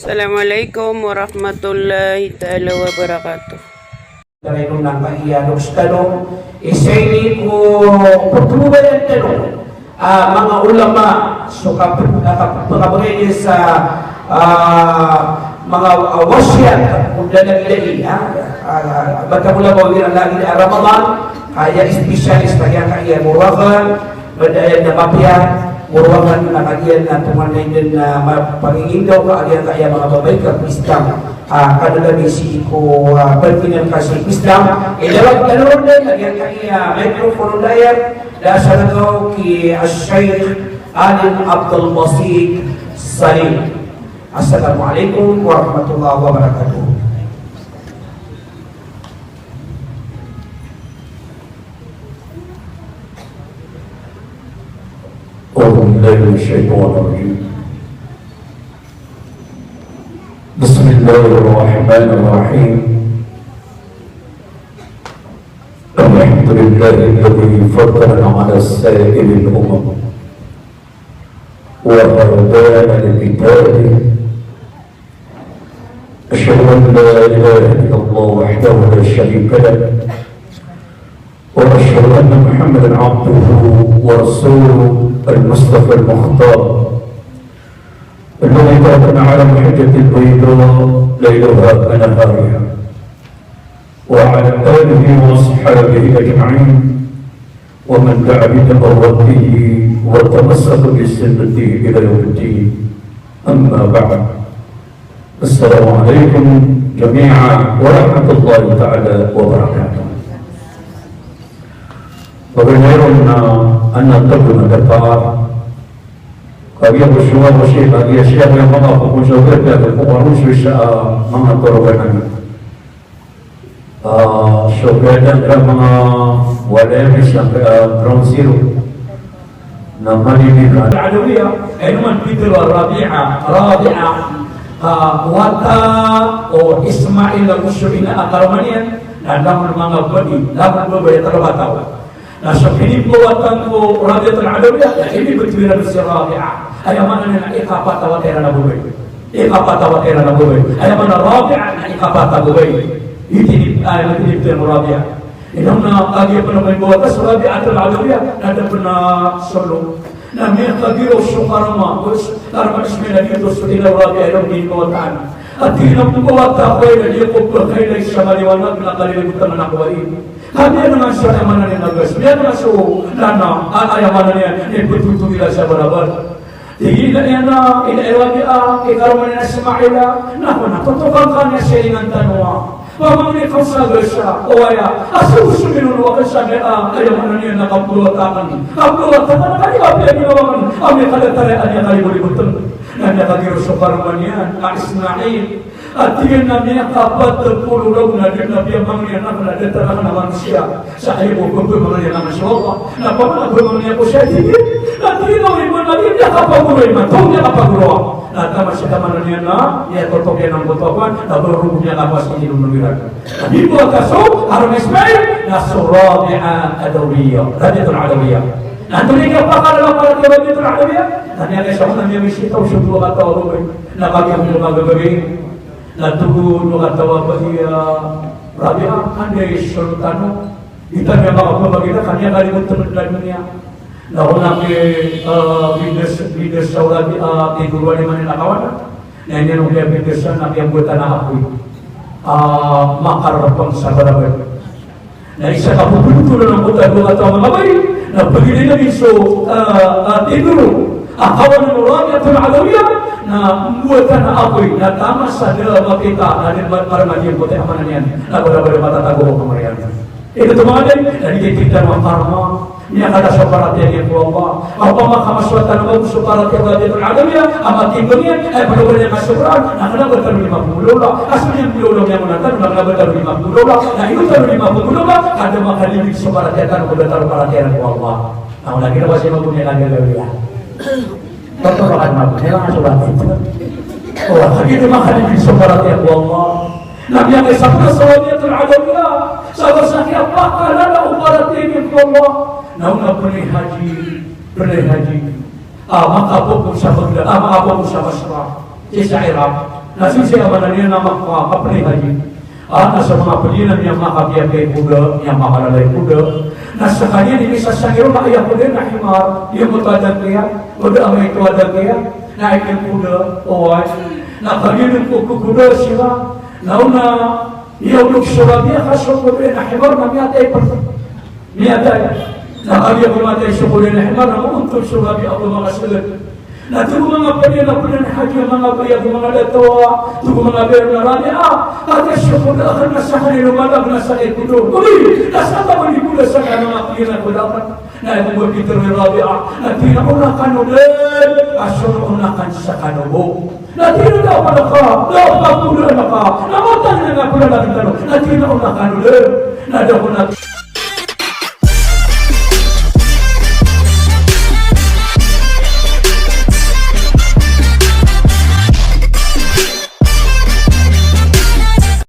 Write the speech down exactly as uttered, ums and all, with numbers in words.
Assalamualaikum warahmatullahi taala wabarakatuh. Taray ko nangkaya loks tano, isa ini ko pagkababayaan tano, ah, manga ulama, so kap-, kap-, kapagabagay niyan sa, ah, manga, ah, wasiyat, o dalil-dalil, ah, ah, bata mula ba wira lagi a Ramadan, kaya espesyalista kaya kaya muragan, Bad aya na mapiya, muragan na kagiya na tonganay dn na ma-, pangingindaw ka agiya kaya manga babay ka Islam. Ah, kadalabi sii ko, ah, pagpinan ka sii ko Islam. Ilawag tano ron dn, agiya kaya microphone on daya, da sa nagaw ki Al-Sheikh Alim Abdul Basit Salim. Assalamualaikum warahmatullahi wabarakatuh. أعوذ بالله من الشيطان الرجيم. بسم الله الرحمن الرحيم. الحمد لله الذي فضلنا على سائر الأمم وهدانا لكتابه. أشهد أن لا إله إلا الله وحده لا شريك له، وأشهد أن محمدا عبده ورسوله المصطفى المختار، الذي تركنا على المحجة البيضاء ليلها كنهارها، وعلى آله وأصحابه أجمعين، ومن دعا بدعوته وتمسك بسنته إلى يوم الدين. أما بعد. السلام عليكم جميعا ورحمة الله تعالى وبركاته. Pagari ron na anan tano na dapat. Kagiya ko siya, ko siya, kagiya siya ko yang manga pagkunsa ko, kaya ko karon siya sa, ah, manga torogan. Ah, so kaya dn ka manga walay a misan ka, ah, ground zero. Na manini ka. Al-Adawiya, ino man pitharo a Rabi'a, Rabi'a, ah, wata o Ismail a goso ina a karoma niyan, na langon manga bani, langon babay a talo a taw. Na so kinimbawataan ko Rabi'atul Adawiya, na inibtho iran si Rabi'a. Aya maana niyan na ikapat a wata iran a babay. Ikapat a wata iran a babay. Aya maana Rabi'a na ikapat a babay. Itini, ah, itini pn o Rabi'a. Ino na kagiya pn a manga imbawata so Rabi'atul Adawiya, na da pn a solo. Na miyakagiraw so karoma, karoma Ismail a giyoto so ina o Rabi'a a ino miyambawataan. Ati na pmbawata ko aya na di ako pkhailay sa maliwanag na kaliligotan a kawai. Ka miyan'g so aya maana niyan a gas, miyan'g so lana, a-, aya maana niyan, iptotogila sa balabar. Tig iyan a, ina, ina Rabi'a, i karoma niyan a Ismail, na ko na totokan ka niyan sa iningan tano a pamangni ko sa gas a, o aya, a so, so minono akn sa aya, aya maana niyan na kapmbawata akn. Kapmbawata akn, na kani ka piyaginawa akn, a miyakadatar a aya kalibolibotan. Na miyakagiraw so karoma niyan a Ismail. A tig iyan a miyakapat polo ragon a da dn a piyamangni anak na datar akn a manosiya. Sa aya bo pmangni anak so Allah. Na pamangni ako sa tig iyan. Na tig iyan a ori man a miyakapagoro imanto, miyakapagoro. Na taman sa aya maana niyan na miyatotok iyan angkoto a kowan, na ba roo miyakapas iyan i lonowiran. Na di bo a kaso, a karoma Ismail, na so Rabi'a Adawiya. Rabi'atul Adawiya. Na antonaa i kapakala a paratiyaya o Rabi'atul Adawiya? Na miyakaisa on na miyamisita o so dowa kataw a babay. Na kagiya ko mabagabagay. Na tig o dowa kataw a babay a, Rabi'a, anda i solo tano? Di tano miyakapamagina, ka miyakalibot tano sa doniya. Na ona ki, eh, bidas, bidas o Rabi'a, tig o Rabi'a, imanto a kawan. Na iniyan on kiyabidasan na kiyambotan a apoy. Ah, makarapang sa balabar. Na isa ka pphotol angkoto a dowa kataw a manga babay, na pagilay na so, ah, ah, tindoro a kawanan o Rabi'atul Adawiya, na mbotan a apoy, na taman sa da makita, na di ba, para madiyan ko, aya maana niyan, na balabar matatago ko kamariyan. Ino oto manga day, na di titindaro a karoma, miyakada so paratiyaya niyan ko Allah. Opama ka masowa tano mambo so paratiyaya o Rabi'atul Adawiya, a matindoro niyan, aya pagabaloy niyan ka sobraan, na kna ba tano di mapmbola. Aso niyan mbola, niyan mona tano, na kna ba tano di mapmbola. Na ino tano di mapmbola, ka da makalibig so paratiyaya tano, ka da tano paratiyaya ko Allah. Na ona ginawa si mambo niyan a gagawii. Totoo ba ka mambo, niyan a sobraan. O, ka di makalibig so paratiyaya ko Allah. Na miyakaisa pn so Rabi'atul Adawiya, sa ba sa kiyapakalala o paratiyaya niyan ko Allah. Na ona pn i Haji, pn i Haji. Ah, makapoon sa Baghdad, ah, makapoon sa Basra. Sii sa Iraq, na sii sa maana niyan na maka-, kapri haji. Ah, na so manga pd iyan a miyamakapiya i kuda, miyamakalala i kuda. Na skaniyan i misasangir on na aya kuda na himar, iyo miyatowa dn kiya, kuda a maitowa dn kiya, na aya kuda, oway. Na kagiya dn ko kuda siran, na o na, iya olog so Rabi'ah ka so kuda na himar na miyatay pn. Miyatay. Na kagiya ko matay so kuda na himar na maontol so Rabi'ah ko manga sagad. Na tig o manga pd iyan a pd iyan a haji a manga baya ko manga dato a, tig o manga baya na Rabi'ah, ah, kagiya so kuda akn na sakn i lomalag na sakn i kuda. Odi, na sakn i kuda sakn a manga pd iyan a kuda akn. Na aya bo pitharo i Rabi'ah, na tig iyan a o na kano dn, a so na o na kano sakn o bo. Na tig iyan a da a pd ka, da a pd ka kuda na ka, na matay na nga kuda na tig iyan a, na tig iyan a o na kano dn. Na da ko na